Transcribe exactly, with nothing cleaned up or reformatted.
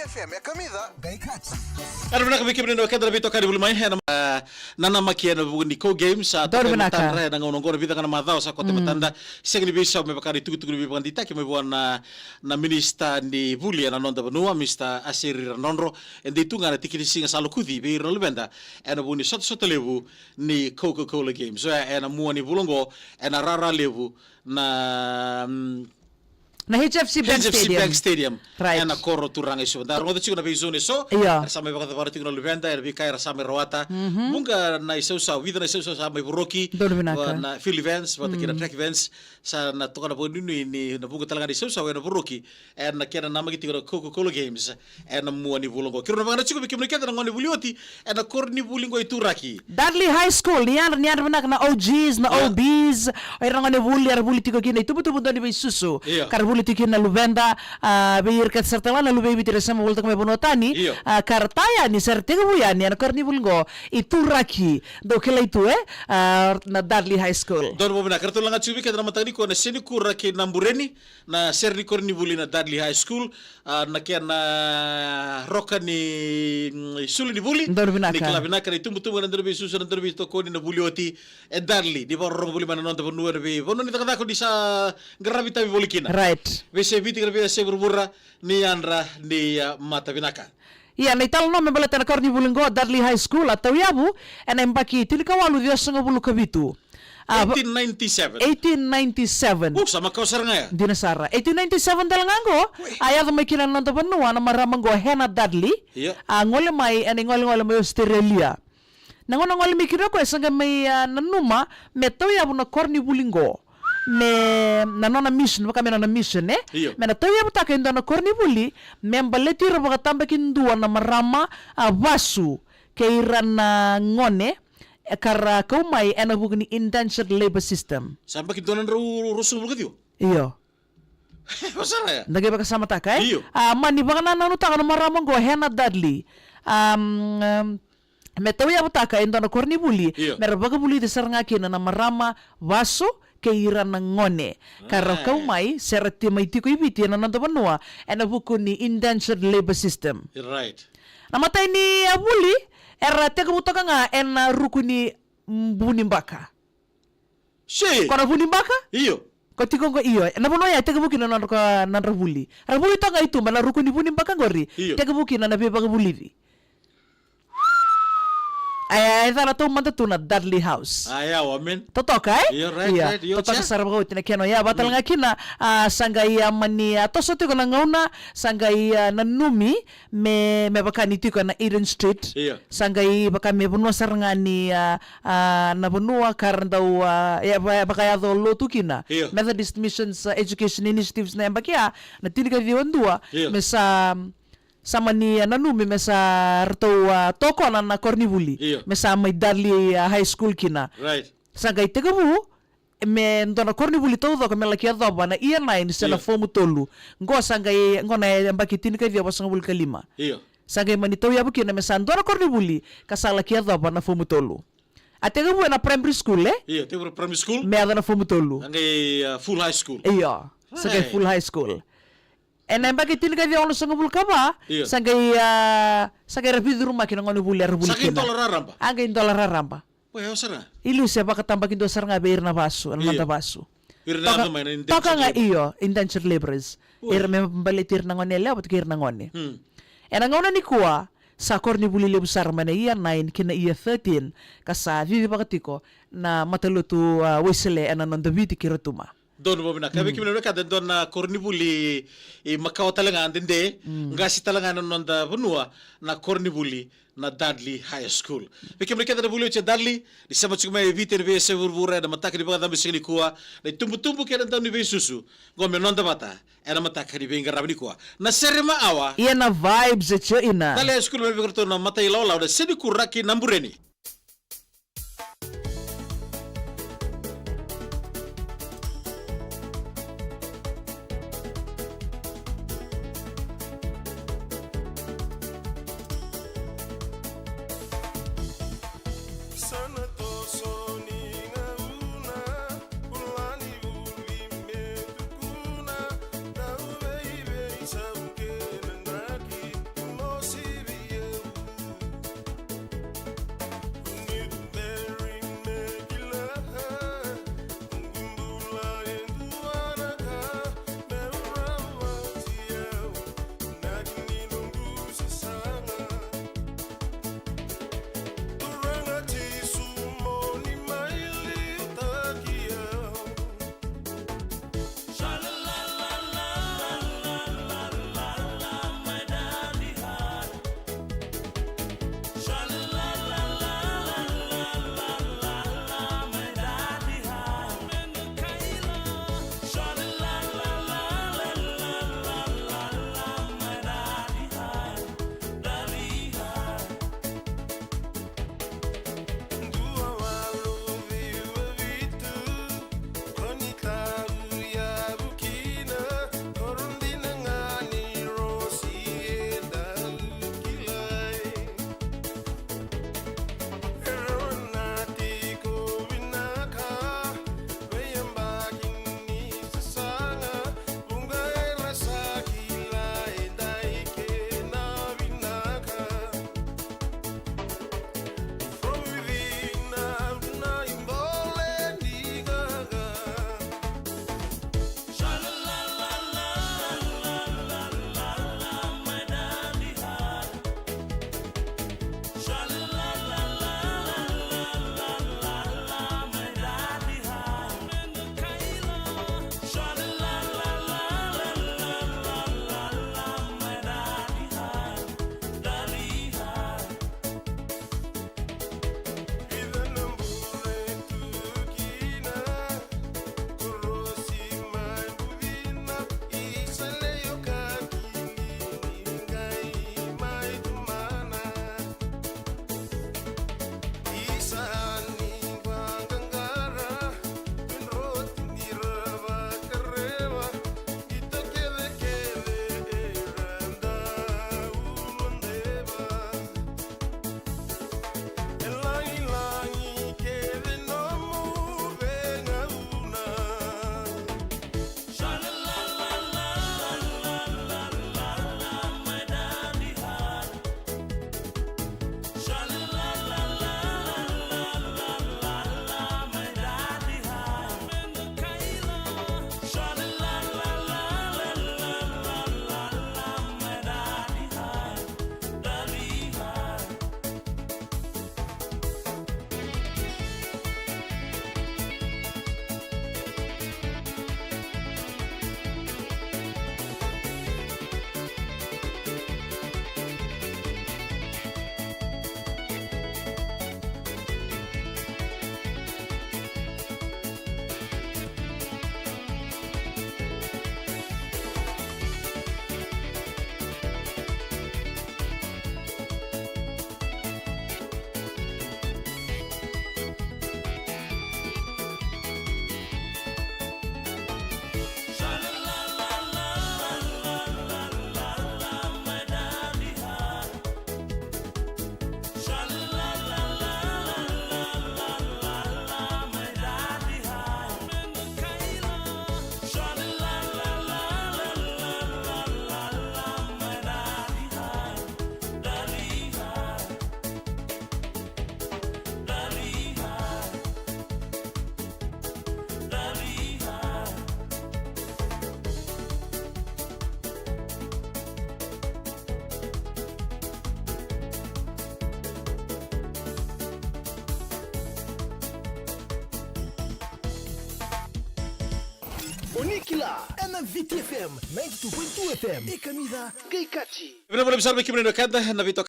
F M e kamica. Qai kati. Era vinaka vei kemuni na wekada na veitokani vuli mai ena, ah, nanamaki ena vuku ni Kou Games, ah, toka e matadra ena gauna oqo na vica ga na macawa sa koto e matadra. Sega ni veisau me vaka na itukutuku ni veivakadeitaki mai vua na, na minisita ni vuli ena noda vanua, Mister Aseri Radrodro. E dei tu ga na tikinisiga sa lokuci vei ira na luveda ena vuku ni sotasota levu ni Coca-Cola Games. Oya ena mua ni vula oqo ena rara levu na, mm, na H F C Bank Stadium. H F C Bank Stadium. Right. Ena koro turaga e Suva. Da rogoca tiko na veizone eso. Io. Era sa mai vakacavara tiko na luveda, era veika era sa mai rawata. Mhm. Vuqa na isausau, vica na isausau sa mai voroki. Donu vinaka. Na field events, vata kei na track events. Sa na toka na vakanuinui ni na vuqa tale ga na isausau ena voroki ena kena namaki tiko na Coca-Cola Games ena mua ni vula oqo. Keirau na vakayagataka tiko vei kemuni kece na gone vuli oti ena koronivuli oqo i Turaki. Dudley High School, ni yadra, ni yadra vinaka na O Gs, na O Bs, o ira na gone vuli era vuli tiko kina i tubutubu dau ni veisusu. Io. Ka ra vuli tiko kina na luveda, ah, vei ira kece sara tale ga na luvei Viti era sema volitaka mai vanua tani. Io. Ah, ka ra ta yani, se ra tekivu yani ena koronivuli oqo i Turaki. Dou kilai tu, e? Ah, na Dudley High School. Donu vakavinaka, ratou laga tiko vei keda na mataka nikua na Senikura kei Nabureni, na sere ni koronivuli na Dudley High School, ah, na kena roka ni, mm, isulu ni vuli. Donu vinaka. Ni kila vinaka na itubutubu, na dau ni veisusu, na dau ni veitokoni, na vuli oti e Dudley. Ni vakarorogo voli mai na noda vanua, na veivanua ni cakacaka ni sa qaravi tavi voli kina. Right. Veiyasai Viti kei na veiyasai vuravura, ni yadra, ni, ah, mata vinaka. Ia, na italanoa me baleta na koronivuli oqo, Dudley High School, a tauyavu ena yabaki tinikawalu ciwasagavulu ka vitu. Ah, eighteen ninety-seven. Eighteen ninety-seven. U, sa makawa sara ga ya. Dina sara. Eighteen ninety-seven tale ga oqo, a yaco mai kina na noda vanua na marama oqo, Hannah Dudley. Io. A gole mai ena igolegole mai Australia. Na gauna gole mai kina o koya, sa qai mai, ah, nanuma me tauyavu na koronivuli oqo. Me na nona mission, vaka me nona mission, e? Io. Me na tauyavutaka e dua na koronivuli me baleti ira vakatabakidua na marama, ah, vasu kei ira na gone, e, ka ra kau mai ena vuku ni indentured labour system. Sa yabaki dua na drau ruasagavulu ka ciwa. Io. Vosara ya. Da qai vakasamataka, e? Io. Ah, mani vakanananutaka na marama oqo, Hannah Dudley. Am, am, me tauyavutaka e dua na koronivuli, io, me ra vakavulici sara ga kina na marama vasu kei ira na gone. Ka ra kau mai, se ra ti-, mai tiko i Viti ena noda vanua ena vuku ni indentured labour system. Right. Na imatai ni, ah, vuli era tekivu toka ga ena ruku ni, mm, vunibaka. Si. Ko na vunibaka? Io. Ko tiko qo, io. Na vanua ya e tekivu kina na nodra, na nodra vuli. Ra vuli toka i tuba na ruku ni vunibaka qori. Io. Tekivu kina na veivakavulici. E, e cala taumada tu na Dudley House. A, yawa, amen. Totoka, e? Io, right, right, io, totoka sara vakaoti na kena oya. Vata tale ga kina, ah, sa qai, ah, mani, ah, toso tiko na gauna, sa qai, ah, nanumi me, me vaka ni tiko na Eden Street. Io. Sa qai vaka me vanua sara ga ni, ah, ah, na vanua ka ra dau, ah, e, va-, vakayaco lotu kina. Io. Methodist Missions, ah, Education Initiatives na yabaki ya, na tinikaciwa dua, io, me sa, sa mani, ah, nanumi me sa ratou, ah, tokona na koronivuli. Io. Me sa mai Dudley, ah, High School kina. Right. Sa qai tekivu me dua na koronivuli taucoko me laki yacova na Year nine se na, io, Fomu tolu. Qo sa qai, qo na yabaki tinikaciwa vasagavulu ka lima. Io. Sa qai mani tauyavu kina me sa dua na koronivuli ka sa laki yacova na Fomu tolu. A tekivu ena primary school, e? Io, tekivu ena primary school. Me yaco na Fomu tolu. A qai, ah, full high school. Io. Sa qai, right, full high school. Ena yabaki tinikaciwa onosagavulu ka va, io, sa qai, ah, sa qai ra veicurumaki na gone vuli era vuli kina. Sa qai dola raraba. A qai dola raraba. Oi, yawa sara. I liu se vakatabakidua sara ga vei ira na vasu, na, io, noda vasu. Ira na, toka, yaco mai na indentured, toka ga labour. Io, indentured labourers. Oi. Ira me baleti ira na gone yalewa vata kei ira na gone. Hmm. Ena gauna nikua, sa koronivuli levu sara mai na Year nine ki na Year thirteen, ka sa cicivaka tiko na matalotu, ah, Wesele ena noda Viti kei Rotuma. Donu vakavinaka. Mm. Vei kemuni na wekada, e dua na koronivuli, e, makawa tale ga, dede, mm, qase tale ga ena noda vanua, na koronivuli na Dudley High School. Vei kemuni kece na vuli oti e Dudley, ni sema tiko mai e Viti ena veiyasai vuravura ena mataka ni vakacabo siga nikua, na itubutubu kei na dau ni veisusu, qo me noda vata ena mataka ni veiqaravi nikua. Na Serema Awa. Ia na vibes e tio ina. Dudley High School, me vei iratou na mata ilawalawa, na Senikura kei Nabureni. O ni kila, ena Viti F M ninety-two point two F M, e kamica qai kati. Vinaka vakalevu sara vei kemuni na wekada na veitoka